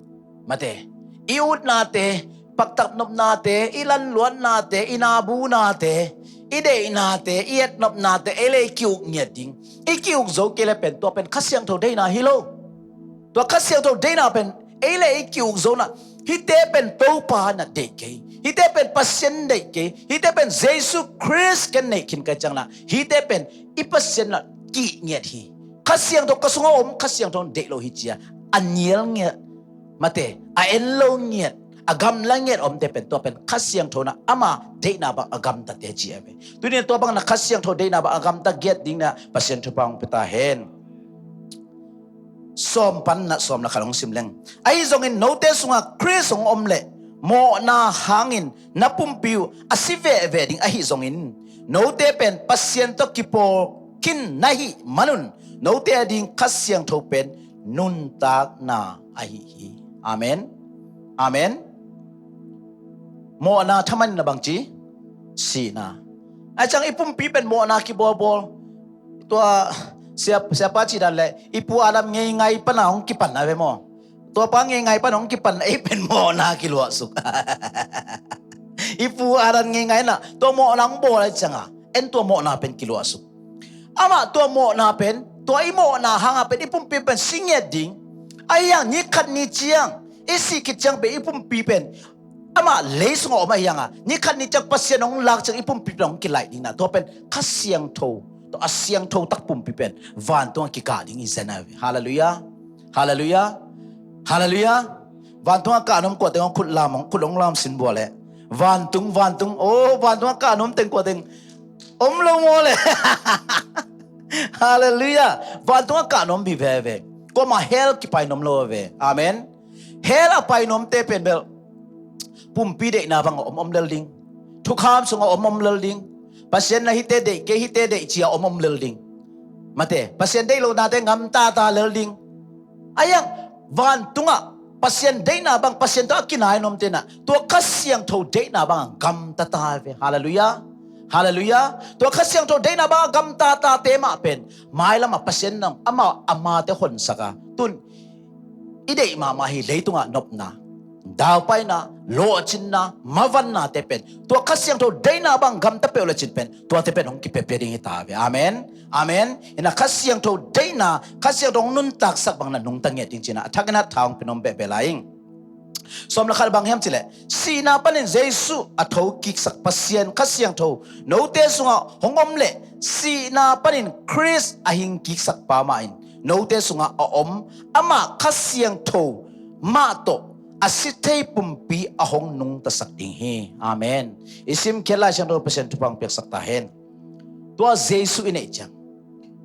Mate, i utnate, paktat nopnate, i lanluatnate, i nabunate, i deihnate, i etnopnate ei le ei ki-uk ngiat ding. I ki-uk zo kei le pen tua pen Kha Siangtho deihna hi lo. Tua Kha Siangtho deihna pen ei le ei ki-uk zo-in ah, hihte pen Topa na deih kei, hihte pen Pasian deih kei, hihte pen Jesu Khrist ken neih khin ka hih ciangin ah, hihte pen i Pasian na kih ngiat hi. Kha Siangtho ka sungah om, Kha Siangtho deih lo hi ci-a a nial ngiat, mate, a en lo ngiat, a gamla ngiat omte pen tua pen Kha Siangtho in ah ama deihna bang a gamtate ci a ve. Tuni-in tua bangin ah Kha Siangtho deihna bang a gamta ngiat dingin ah Pasian thupha hong pia ta hen. Sawm pan na sawm le khat hong sim leng. Ahi zongin note sungah Khrist hong om leh mawhna hangin na pumpi uh a si veve ding ahi zongin, note pen Pasian tawh kipawl khin na hih manun note ading Kha Siangtho pen nuntakna ahi hi. Amen. Amen. Mawhna thaman in a bangci? Sihna. Ahi ciang i pumpi pen mawhna kibawlbawl. Tua sia, siapa cih dan le i pu Adam ngeingai pana hong kipan a ve maw. Tua pa ngeingai pana hong kipan a, ei pen mawhna kiluahsuk. I pu Adam ngeingai na tua mawhna hong bawl a cianga en tua mawhna pen kiluahsuk. Amah tua mawhna pen, tua i mawhna hanga pen i pumpi pen si ngiat ding. Ahi hang ni khat ni ciang i sih khit ciang pen i pumpi pen amah lei sungah om ahi hanga ni khat ni ciang Pasian hong lak ciang i pumpi pen hong kilaih ding na tua pen Kha Siangtho, tua a siangtho tak pumpi pen vantung a kikah ding i zen a ve. Halleluiah. Halleluiah. Halleluiah. Vantung a kah nuam kuateng hong khut lam hong khut hong lam sin bua le vantung vantung o vantung a kah nuam teng kuateng om lo maw le. Halleluiah. Vantung a kah nuam bi veve. Kuamah hell kipai nuam lo ve. Amen. Hell a pai nuamte pen bel pumpi deihna bang a om om lel ding. Thukham sungah om om lel ding. Pasian na hite deih kei hite deih cia om om lel ding. Mate Pasian deih lonate ngam tata lel ding. Ahi hang vantungah Pasian deihna bang Pasian tawh a kinai nuamte na tua Kha Siangtho deihna bang a gamtata ve. Halleluiah. Halleluiah. Tua Kha Siangtho deihna bang a gamtatate mah pen mailamah Pasian nam amah amate honsaka tun i deih mahmah hi leitungah nopna, daupaina, lawhcinna, mavannate pen tua Kha Siangtho deihna bang gamta peuh le cin pen tuate pen hong kipiapia ding hi ta ve. Amen. Amen. Ina Kha Siangtho deihna Kha Siangtho hong nuntaksak bangna nungta ngiat ding cina a thak ina tha hong pia nuam behbeh lai ing. Sawm le khat bang hiam cileh sihna panin Jesu a thokiksak Pasian Kha Siangtho note sungah hong om leh sihna panin Khrist a hingkiksak pa mah in note sungah a om amah Kha Siangtho mah tawh a si thei pumpi a hong nungtasak ding hi. Amen. I simkhiat Lai Siangtho Pasian thupha hong piaksak ta hen. Tua Jesu i neih ciang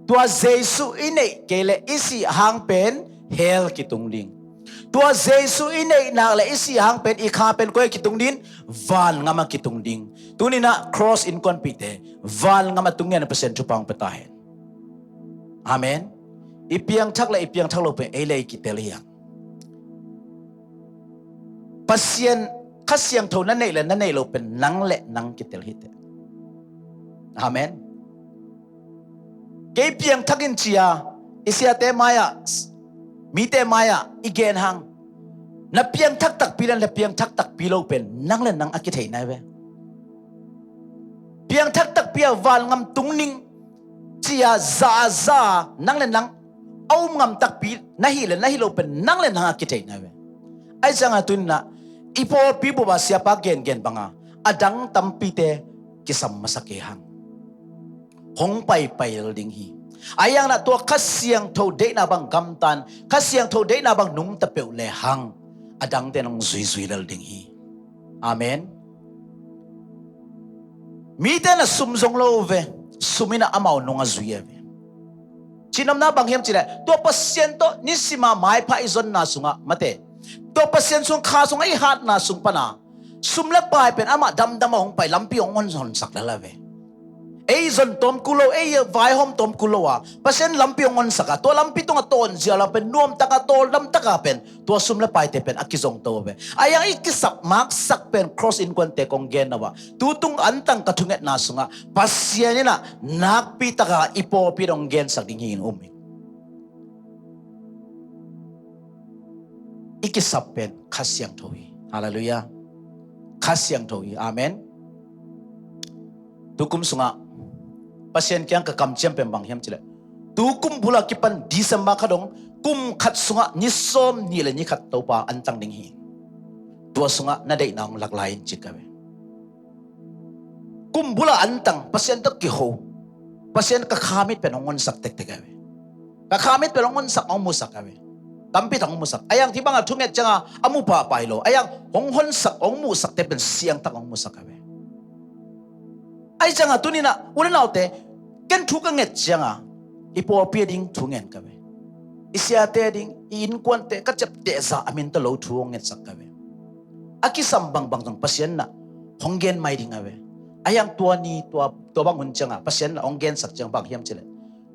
tua Jesu i neih kei le i sih hang pen hell kitung ding. Tua Jesu i neih nak le i sih hang pen i kha pen koi a kitung ding, vangam a kitung ding. Tuninah cross innkuanpihte vangam a tung ngen a Pasian thupha hong pia ta hen. Amen. I piangthak le i piangthak lo pen ei le ei kitel hiang. Pasian Kha Siangtho na neih le na neih lo pen nang le nang kitel hiteh. Amen. Kei piangthak in cia i siate mai-ah mite mai-ah i gen hang na piangthak takpi le na piangthak takpi lo pen nang le nang a kitheihna hi ve. Piangthak takpi a vangam tung ning cia za a za a nang le nang a um ngam takpi na hih le na hih lo pen nang le nang a kitheihna hi ve. Ahi cianga tuninah i pawlpi bup a siapa gengen banga a dang tampite kisam masa kei hang. Hong paipai lel ding hi. Ahi hangin ah tua Kha Siangtho deihna bang gamtan Kha Siangtho deihna bang nungta peuh le hang a dangte nong zuizui lel ding hi. Amen. Mite na sum zong lo ve. Sum inah amau nung a zui a ve. Cihnopna bang hiam cileh tua Pasian tawh nisima maipha i zonna sungah mate tua Pasian sung kha sungah i hatna sung pana sum le pai pen amah damdam a hong pai lampi hong honhonsak lel a ve. Ei zon tawm kul lo ei vaihawm tawm kul lo a Pasian lampi hong honsak a tua lampi tungah tawnzia la pen nuamtaka tawldamtaka pen tua sum le paite pen a kizongto a ve. Ahi hang i kisap maksak pen cross innkuante kong gen no ah tutung antang ka thungetna sungah Pasian inah nakpitaka i pawlpi dong gensak ding hi in um hi. I kisap pen Kha Siangtho hi. Halleluiah. Kha Siangtho hi. Amen. Tukum sungah Pasian kiang ka kamciam pen bang hiam cileh tukum bula kipan December kha dong kum khat sungah ni sawm nih le ni khat Topa antang ding hi. Tua sungah na deihna hong laklai in cik a ve. Kum bula antang Pasian tawh kiho Pasian ka khamit pen hong honsak tektek a ve. Ka khamit pen hong honsak hong musak a ve. Tampi tak hong musak ahi hang hih banga thunget cianga a mu pahpah hi lo ahi hang hong honsak hong muhsakte pen siangtak hong musak a ve. Ahi cianga tuninah u le naute ken thu ka nget cianga i pawlpi a ding thu ngen ka ve. I siate a ding i innkuante ka ciapteh zah a min tawh lo thu hong ngetsak ka ve. A kisam bangbang zong Pasian nah hong gen mai ding a ve. Ahi hang tua ni tua, tua bang hun cianga Pasian nah hong gensak ciang bang hiam cileh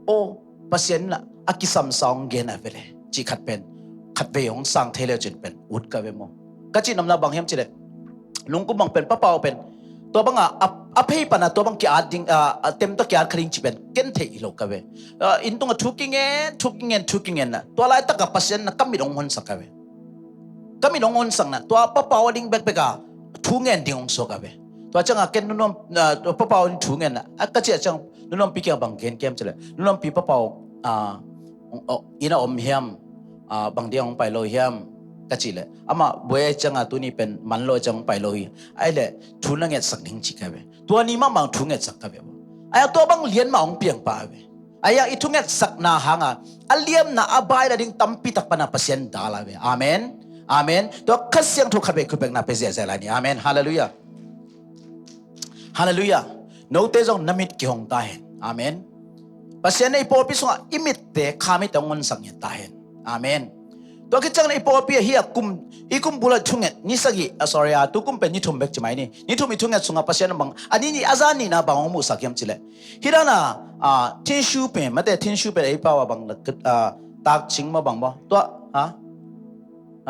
aw Pasian nah a kisamsa hong gen a ve le cih khat pen khatvei hong sang thei le cin pen ut ka ve maw. Ka cihnopna bang hiam cileh Lungkum bang pen, papau pen, tua banga a, a phei pana tua bang ki-at ding, a, a tem tawh ki-at kha ding ci pen ken theih hi lo ka ve. A, inn tunga thu kingen, thu kingen, thu kingen na, tua laitaka Pasian na ka mit hong honsak ka ve. Ka mit hong honsak na, tua papau a ding bekbeka thu ngen ding hong suak ka ve. Tua cianga ken nunuam, a, papau in thu ngen na, a, ka ci a ciang nunuampi kiang bang gen kem ci le, nunuampi, papau, a, inn a om hiam, a, bang dia hong pai lo hiam, ka ci le, amah buai a cianga tuni pen man lo a ciang hong pai lo hi. Ai le, thu na ngetsak ding ci ka ve. Tua ni mahmah thu ngetsak ka ve. Ai a tua bang lian mah hong piang pah a ve. Ai a i thu ngetsakna hanga a liamna a baila ding tampi tak pana Pasian dal a ve. Amen. Amen. Tua Kha Siangtho khat vei khut bekna pe ziahziah lai ni. Amen. Halleluiah. Halleluiah. Note zong na mit kihong ta hen. Amen. Pasian na i pawlpi sungah i mitte kha mitte hong honsak ngiat ta hen. Amen. Tua khit ciangin i pawlpi ahi a kum, i kum bula thunget ni sagih, a, sorry, a, tu kum pen ni thum bek ci mai ni. Ni thum i thunget sungah Pasian bang a ni ni a zan nihna bang hong muhsak hiam ci le, hi dana, a, thinshu pen, mate thinshu pen ei pau a bang, a, takcing maw bang maw, tua, ha?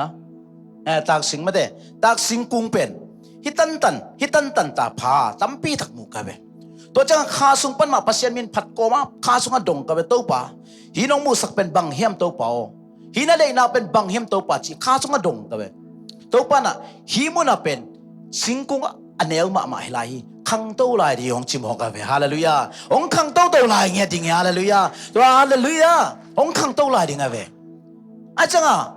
Ha? Eh, taksing mate, taksing kung pen hi tantan, hi tantan ta pha tampi tak mu ka ve. Tua ciang kha sung pan mah Pasian min phat kawma kha sung a dong ka ve, Topa, hi nong muhsak pen bang hiam Topa aw? Hi na deihna pen bang hiam Topa ci kha sung a dong ka ve. Topa na hi muna pen singkung a neu mahmah hi lai hi, khangto lai ding hong cimawh ka ve. Halleluiah. Hong khangto to lai ngiat ding hi. Halleluiah. Tua halleluiah. Hong khangto lai ding a ve. A cianga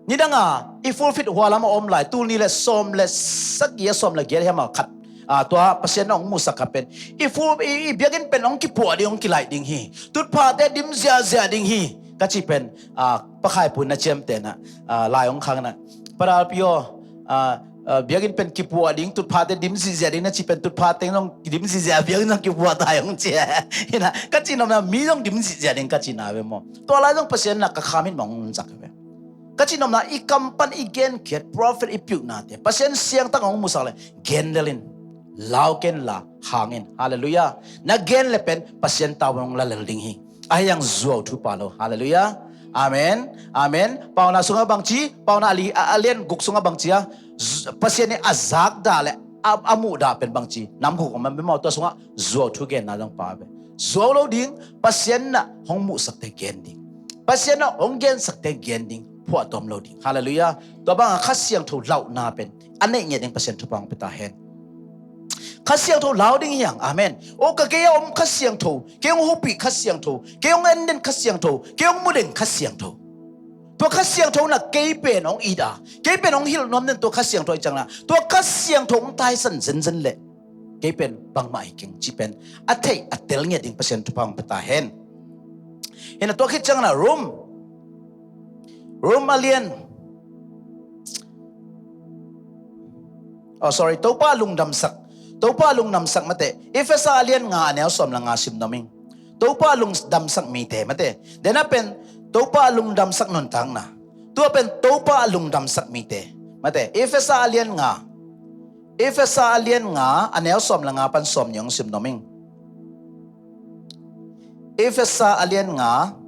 nidanga i pulpit hua lama om lai, tul ni le sawm le sagih a sawm le giat hiama khat, a, tua Pasian na hong muhsak kha pen i pul, i, i biakinn pen hong kipuah ding, hong kilaih ding hi. Tutphate dim ziahziah ding hi ka ci pen, a, pakhai pun na ciamtehna, a, lai hong khangna, Padalpi aw, a, a, biakinn pen kipuah ding, tutphate dim zihziah ding na ci pen tutphate zong dim zihziah, biakinn zong kipuah ta hong ci. Hina ka ci nopna mi zong dim zihziah ding ka ci na ve maw. Tua lai zong Pasian na ka kha mit mah hong honsak ka ve. Ka ci nopna, i kam pan i genkhiat prophet i piuhnate Pasian siangtak hong musak le gen lel in, lau ken la hang in. Halleluiah. Na gen le pen Pasian tau hong la lel ding hi. Ahi hang zuau thu pha lo. Halleluiah. Amen. Amen. Pauna sungah bang ci, Pauna a li, a, a lian guk sungah bang ci a, zu-, Pasian in a zakdah le a, a muhdah pen bang ci, nam guk om a, mimau tua sungah zuau thu genna zong pha ve. Zuau lo ding, Pasian na hong muhsakte gen ding. Pasian na hong gensakte gen ding, phuahtawm lo ding. Halleluiah. Tua banga Kha Siangtho lauhna pen a neih ngiat ding Pasian thupha hong pia ta hen. Kha Siangtho lau ding hi hang. Amen. O ka gei a om Kha Siangtho, kei hong hopih Kha Siangtho, kei hong en den Kha Siangtho, kei hong mu den Kha Siangtho. Tua Kha Siangtho na kei pen hong it a, kei pen hong hilh nuam den tua Kha Siangtho i cangna, tua Kha Siangtho hong taisan zenzen le kei pen bangmah hi keng ci pen a theih a tel ngiat ding Pasian thupha hong pia ta hen. Hina tua khit ciangin a Rom, Rom a lian, oh, sorry, Topa lungdamsak, Topa lungdamsak mate, Efesa a lian nga a neu sawm le nga sim nuam ing. Topa lungdamsak mite mate. Dena pen Topa lungdamsak nuntakna. Tua pen Topa lungdamsak mite mate. Efesa a lian nga, Efesa a lian nga a neu sawm le nga pan sawm nih hong sim nuam ing. Efesa a lian nga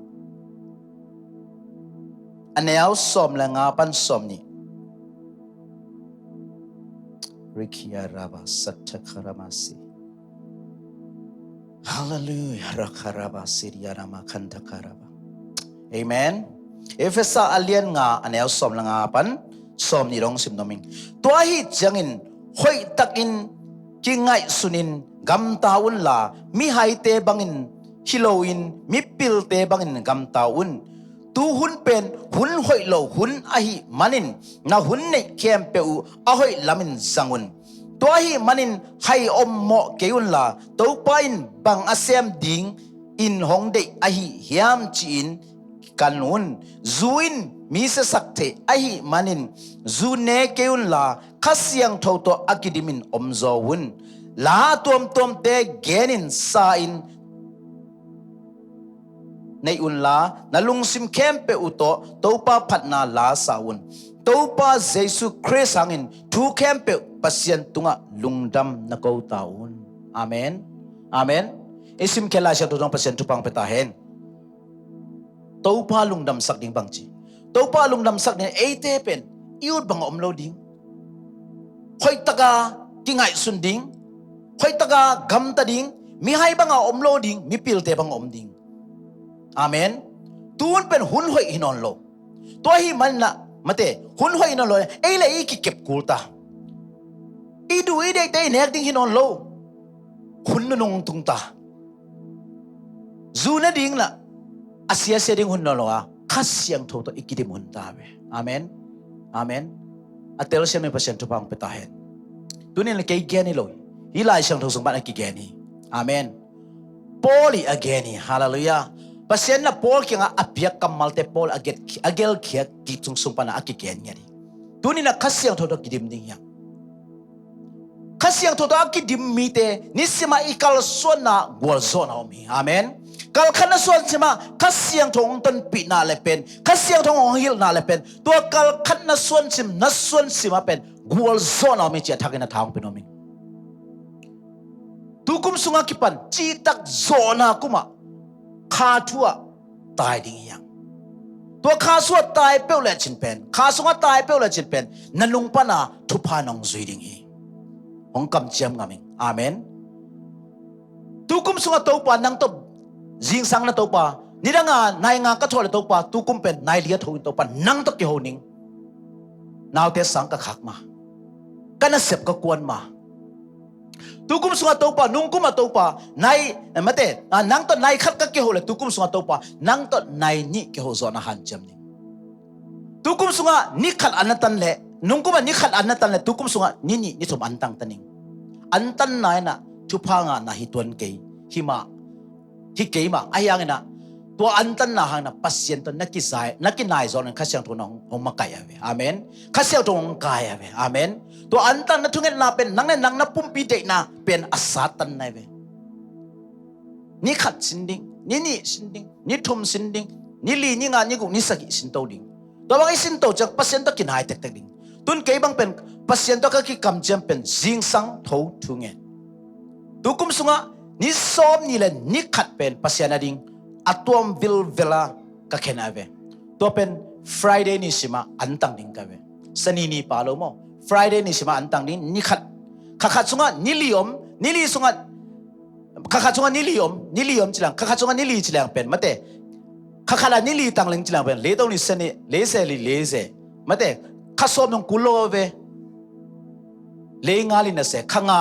a neu sawm le nga pan sawm nih. Rikia raba satakharamasi. Halleluiah. Rakharaba siriarama kantakaraba. Amen. Efesa a lian nga a neu sawm le nga pan sawm nih dong sim nuam ing. Tua ahi ciangin hoihtakin kingaihsunin gamta unla, mihaite bangin hi loin mipilte bangin gamta un. Tu hun pen hun hoih lo hun ahih manin na hun neih khempeuh uh a hoih lamin zang un. Tua ahih manin hai ommawh kei unla, Topa in bang a sem ding in hong deih ahi hiam ci-in kan un. Zu in mi siasak thei ahih manin zu ne kei unla, Kha Siangtho tawh a kidimin omzaw un. La a tuamtuamte genin sa-in nei unla, na lungsim khempeuh uh tawh Topa phatna la sa un. Topa Jesu Khrist hangin thu khempeuh Pasian tungah lungdam na ko ta un. Amen. Amen. I simkhiat Lai Siangtho tawh Pasian thupha hong pia ta hen. Topa lungdamsak ding bang ci? Topa lungdamsak ding eite pen i ut bang a om lo ding. Hoihtaka kingaihsun ding, hoihtaka gamta ding, mihai banga om lo ding, mipilte banga om ding. Amen. Tun pen hun hoih hi nawn lo. Tua hi manna mate, hun hoih hi nawn lo. Ei le i kikep kul ta. I duh i deihte i nek ding hi nawn lo. Hun nunung tung ta. Zu nading lah a siasia ding hun nawn lo a, Kha Siangtho tawh i kidim hun ta ve. Amen. Amen. A telsiam in Pasian thupha hong pia ta hen. Tunin le kei gen hi lo hi. Hih Lai Siangtho sung pan a kigen hi. Amen. Paul i a gen hi. Halleluiah. Pasian na Paul kiangah a piak kammalte Paul a gelkhiak kik sungsung pana a kigen ngiat hi. Tunin a Kha Siangtho tawh kidim ding hiam? Kha Siangtho tawh a kidim mite nisimah i kalsuanna gualzawhna om hi. Amen. Kalkhatna suansimah Kha Siangtho hong tonpihna le pen, Kha Siangtho hong hilhna le pen, tua kalkhatna suansim na suansimah pen gualzawhna om hi, ci a thakin a tha hong pia nuam hi. Tukum sungah kipan cihtak zawhna kumah kha thu ah tai ding hi hang. Tua kha sungah tai peuh lecin pen, kha sungah tai peuh lecin pen na nung pana thupha nong zui ding hi. Hong kamciam ngam ing. Amen. Tukum sungah Topa nang tawh zingsang na Topa, nidanga nai nga ka thawh le Topa, tukum pen nai li a tho in Topa nang tawh kiho ning. Naute sang ka khak ma, ka nasep ka kuan ma. Tukum sungah Topa, nungkum a Topa nai, eh, mate, ah, nang tawh nai khat ka kiho le tukum sungah Topa nang tawh nai nih kiho zawhna hanciam ning. Tukum sungah ni khat an na tan le, nungkum ah ni khat an na tan le tukum sungah ni nih ni thum an tang ta ning. An tanna inah thupha ngahna hi tuan kei, hi mah, hi kei mah. Ahi hanginah tua an tanna hanginah Pasian tawh na kizai, na kinai zawh in Kha Siangtho na hong, hong makaih a ve. Amen. Kha Siangtho hong kai a ve. Amen. Tua an tanna thungetna pen nang le nang na pumpi deihna pen a sat tanna a ve. Ni khat sin ding, ni nih sin ding, ni thum sin ding, ni li, ni nga, ni guk, ni sagih sin to ding. Tua bang i sin to ciang Pasian tawh kinai tektek ding. Tun kei bang pen Pasian tawh ka kikamciam pen zingsang tho thu ngen. Tukum sungah ni sawm nih le ni khat pen Pasian a ding a tuam vilvela ka khen a ve. Tua pen Friday ni simah an tang ding ka ve. Sani ni pa lo maw? Friday ni simah an tang ding, ni khat. Kha khat sungah ni li om, ni li sungah, kha khat sungah ni li om, ni li om ci leng, kha khat sungah ni li ci leng pen mate, kha khat ah ni li tang leng ci leng pen leito ni se ni, le se li le se, mate, kha sawm nong kul lo ve. Le nga li na se, kha nga,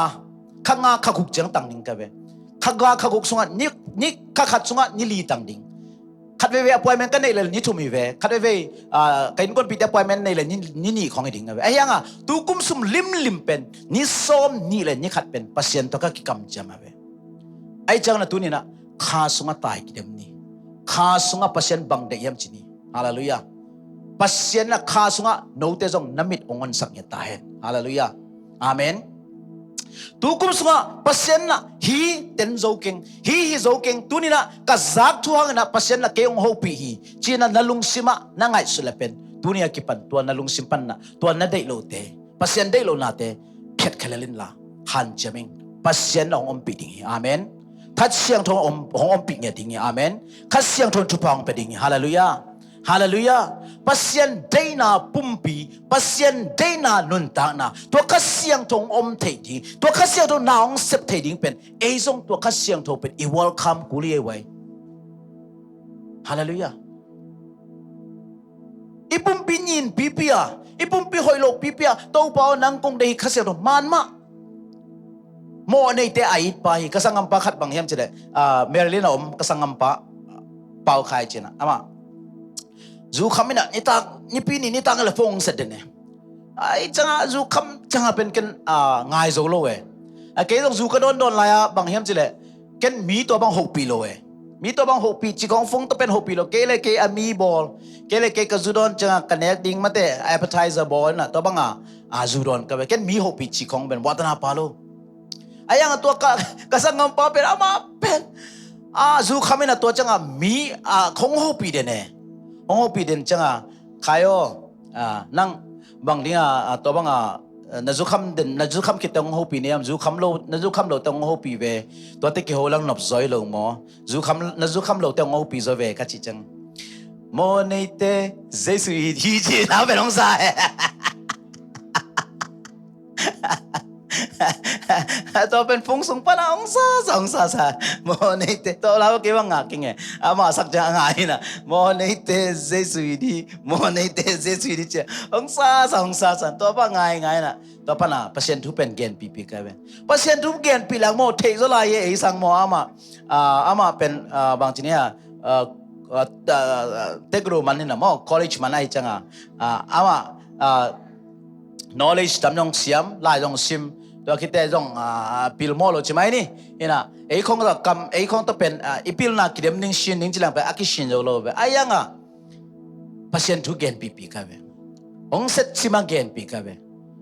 kha nga kha guk ciang tang ding ka ve. Kha nga kha guk sungah ni, ni kha khat sungah ni li tang ding. Khat veivei appointment ka neih le ni thum hi ve. Khat veivei, ah, ka innkuanpihte appointment neih le ni, ni nih khong hi ding a ve. Ahi hangah tukum sung limlim pen ni sawm nih le ni khat pen Pasian tawh ka kikamciam a ve. Ahi ciangin a tuninah kha sungah tai kidem ni. Kha sungah Pasian bang deih hiam ci ni. Halleluiah. Pasian inah kha sungah note zong na mit hong honsak ngiat ta hen. Halleluiah. Amen. Tukum sungah Pasian inah hi ten zo keng, hi hi zo keng, tuninah ka zak thu hanginah Pasian inah kei hong hopih hi, cinah na lungsimah na ngaihsut le pen tuni a kipan tua na lungsim panah tua na deih lote, Pasian deih lohnate phiat khelel inla hanciam ing. Pasian inah hong ompih ding hi. Amen. Kha Siangtho hong om, hong ompih ngiat ding hi. Amen. Kha Siangtho in thupha hong pia ding hi. Halleluiah. Halleluiah. Pasian deihna pumpi, Pasian deihna nuntakna, tua Kha Siangtho hong om thei ding, tua Kha Siangtho na hong sep thei ding pen ei zong tua Kha Siangtho pen i welcome kul hi ei vai. Halleluiah. I pumpi nyin pipi a, i pumpi hoih lo pipi a, Topa aw nang kong deih hi Kha Siangtho man mah. Mawh neite a itpa hi, ka sanggampa khat bang hiam cileh, ah, Maryland a om ka sanggampa Pau Khai cinah amah zu kham inah nitak, nipi ni nitak le phone set den e. Ai ciangah zu kham ciangah pen ken, ah, ngai zo lo e. A kei zong zu ka dawndawn lai-ah bang hiam cileh ken mi tua bang hopih lo e. Mi tua bang hopih ci kong phone tua pen hopih lo, kei le kei a mi bawl, kei le kei ka zu dawn ciangah ka nek ding mate appetizer bawl inah tua bangah, ah, zu dawn ka ve. Ken mi hopih ci kong pen watana pa lo. Ahi hangah tua ka, ka sanggampa pen amah pen, ah, zu kham inah tua ciangah mi, ah, hong hopih den e. Hong hopih den ciangah Khai aw, ah, nang bang dingah, ah, tua bangah, ah, na zu kham den, na zu kham khit teng hong hopih ne hiam, zu kham lo, na zu kham lo teng hong hopih ve. Tuate kiho lang nop zaw hi lo maw? Zu kham, na zu kham lo teng hong hopih zaw ve ka cih ciang, mawh neite Jesu hi hi ci na pen hong sa e. Tua pen phung sung pana hong sasa, hong sasa. Mawhneite, tua lau kei bang ngak kei nge. Amah sak ciang a ngai ina. Mawhneite Jesu i di, mawhneite Jesu i di cia. Hong sasa, hong sasa. Tua pa ngai ngai ina. Tua pana Pasian thu pen genpihpih ka ve. Pasian thu genpih lang maw, theih zaw lai e, ei sang maw amah. Ah, amah pen, ah, bang ci ni a, ah, ah, ah, tegro man ina maw, college man ahi cianga. Ah, amah, ah, knowledge tam zong siam, lai zong sim, tua khite zong, ah, pil mawh lo ci mai ni. Ina, ei khong tawh kam, ei khong tawh pen, ah, i pilna kidem ding, sin ding ci lang pen a kisin zo lo ve. A ianga Pasian thu genpihpih ka ve. Hong set cima genpih ka ve.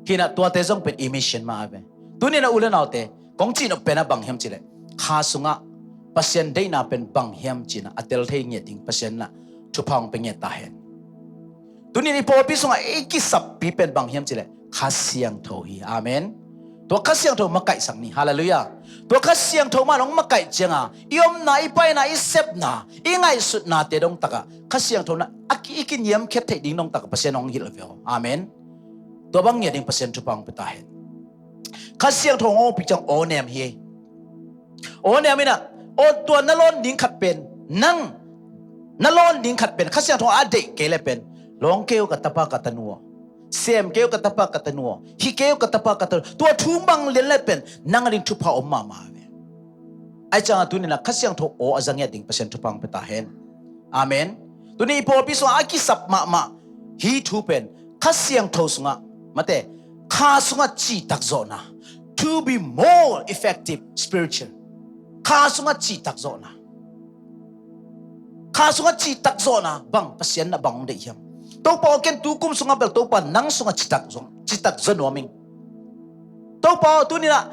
Hina tuate zong pen i mission mah a ve. Tunina u le naute, kong cih nop pen a bang hiam cileh, kha sungah Pasian deihna pen bang hiam cina a tel thei ngiat ding Pasian na thupha hong pe ngiat ta hen. Tunin i pawlpi sungah i kisappi pen bang hiam cileh, Kha Siangtho hi. Amen. Tua Kha Siangtho makaihsak ni. Halleluiah. Tua Kha Siangtho mah nong makaih cianga i omna, i paina, i sepna, i ngaihsutnate dong takah Kha Siangtho na a ki, i kiniamkhiat theih ding dong takah Pasian hong hilh ve aw. Amen. Tua bang ngiat ding Pasian thupha hong pe ta hen. Kha Siangtho hong awpih ciang aw nem hi. Aw nem ina, aw tua na lawn ding khat pen, nang na lawn ding khat pen Kha Siangtho a deih kei le pen, lawng kei uh ka tapa ka tanu aw, sem kei uh ka tapa ka tanu aw, hi kei uh ka tapa ka tanu aw, tua thu bang lian le pen nang a ding thupha om mahmah ve. Ai cianga tunina Kha Siangtho aw a za ngiat ding Pasian thupha hong pe ta hen. Amen. Tuni i pawlpi sungah a kisap mahmah hi thu pen Kha Siangtho sungah, mate, kha sungah cihtak zawhna, to be more effective spiritual. Kha sungah cihtak zawhna. Kha sungah cihtak zawhna bang Pasian na bang hong deih hiam? Topa aw, ken tu kum sungah bel Topa nang sungah cihtak zawh, cihtak zawh nuam ing. Topa aw, tunina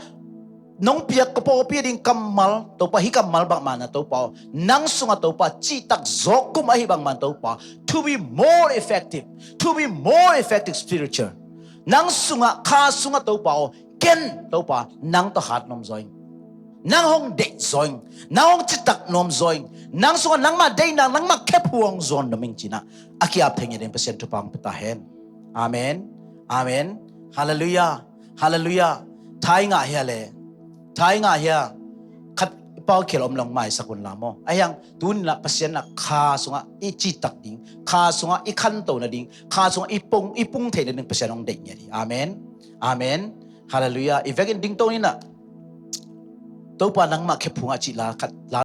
nong piak ka pawlpi a ding kammal, Topa, hih kammal bangmah na Topa aw, nang sungah Topa cihtak zawh kum ahi bangmah Topa, to be more effective, to be more effective spiritual. Nang sungah, kha sungah Topa aw, ken Topa nang tawh hat nuam zaw ing. Nang hong deih zaw ing. Nang hong cihtak nuam zaw ing. Nang sungah nangmah deihna, nangmah khe phuang zaw nuam ing cina a ki-ap thei ngiat ding Pasian thupha hong pe ta hen. Amen. Amen. Halleluiah. Halleluiah. Thai ngah hia le. Thai ngah hia. Khat pau khel om long maisak un la maw. A hiang tunina Pasian na kha sungah i cihtak ding, kha sungah i khanto nading, kha sungah i pung, i pung thei nading Pasian hong deih ngiat hi. Amen. Amen. Halleluiah. I vekin dingto nina. Topa nangmah khe phungah cih la khat la